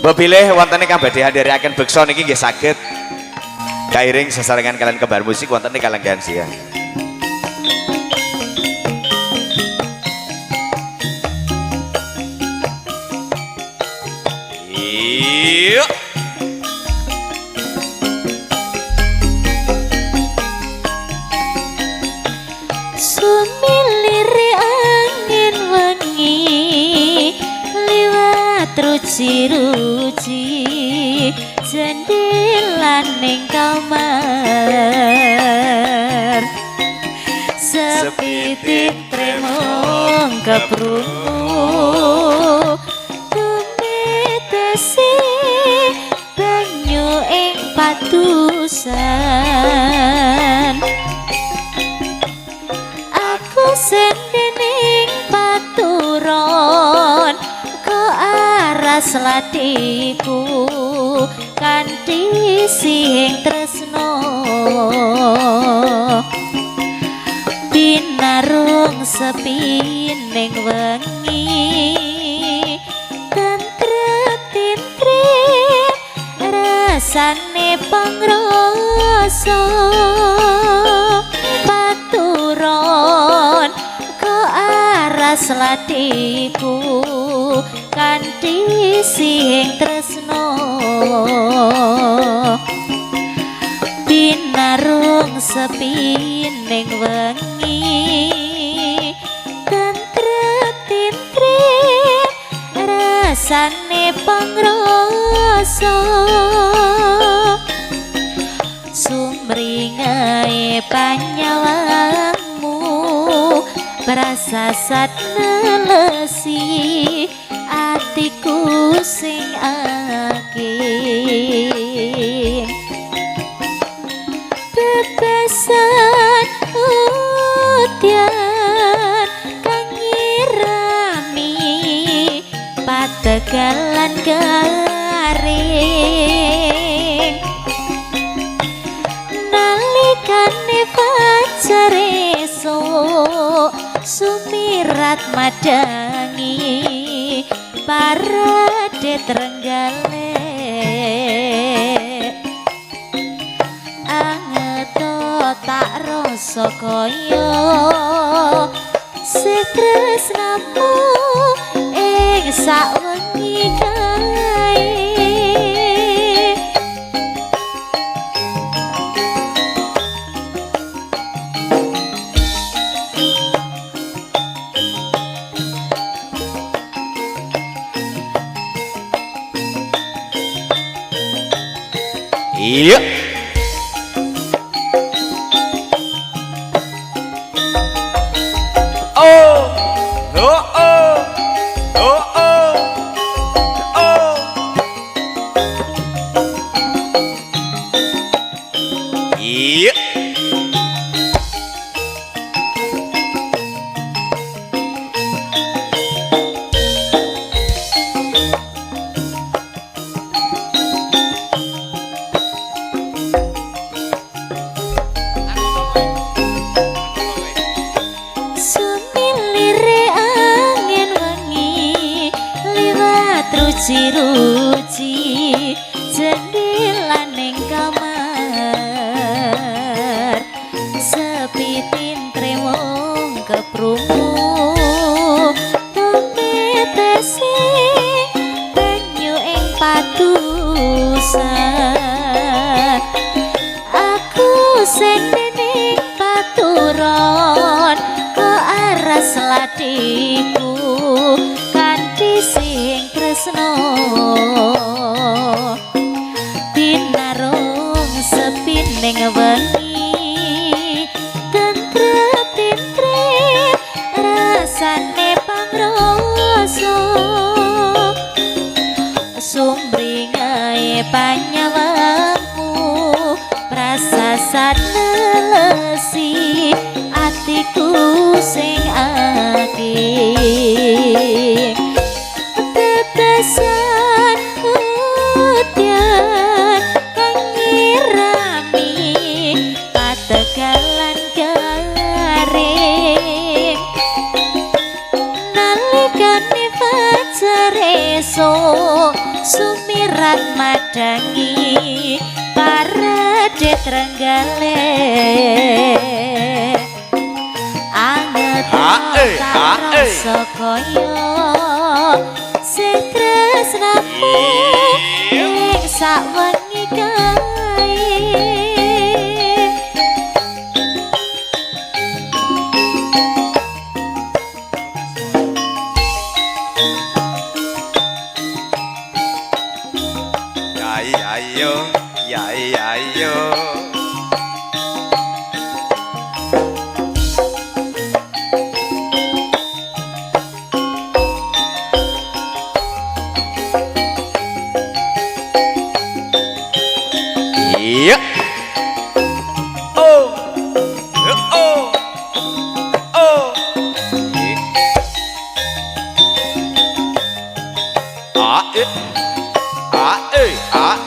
Mbok bilih wonten ingkang badhe andherekaken beksa niki nggih saged kairing sesarengan kalian kembar musik wonten ing kalenggahan siang. Iya. Sumilire angin wengi liwat ruci-ruci jendelaning kamar, sepi tintremung keprungu tumitese banyu ing patusan. Aku sendening paturon ke aras latiku kanthi sing tresno, binarung sepi ning wengi tentrem tentrem rasane pangrasa. Paturon ke aras latiku kanthi sing tresno, binarung sepi ning wengi tentrem tentrem rasane pangrasa. Sumringae panyawangmu prasasat nelesi atiku sing akeh, bebesan udan kang nyirami pategalan garing nalikane fajar esuk sumirat madangi parade Trenggalek. Angeto tak rasa kaya setresnamu ing sakwengi kae. Iya. Oh. Oh oh. Oh oh. Oh. Iya. Sumilire angin wengi liwat ruci-ruci jendelaning kamar, sepi tintre wong keprungu tumitese banyu ing patusan. Aku sendening paturon ke aras latiku kanthi sing tresno, binarung sepi ning wengi tentrem tentrem rasane pangrasa. Sumringae panyawangmu prasasat nelesi atiku sing akeh, bebesan udan kang nyirami pategalan garing nalikane fajar esuk sumi Serat madangi parade Trenggalek anget Ha, eh, ha, eh. rasa kaya setresnamu ing sakwengi kae. Yai ayo, yai ayo. Iya. Oh. Oh. Oh. A e. A e. A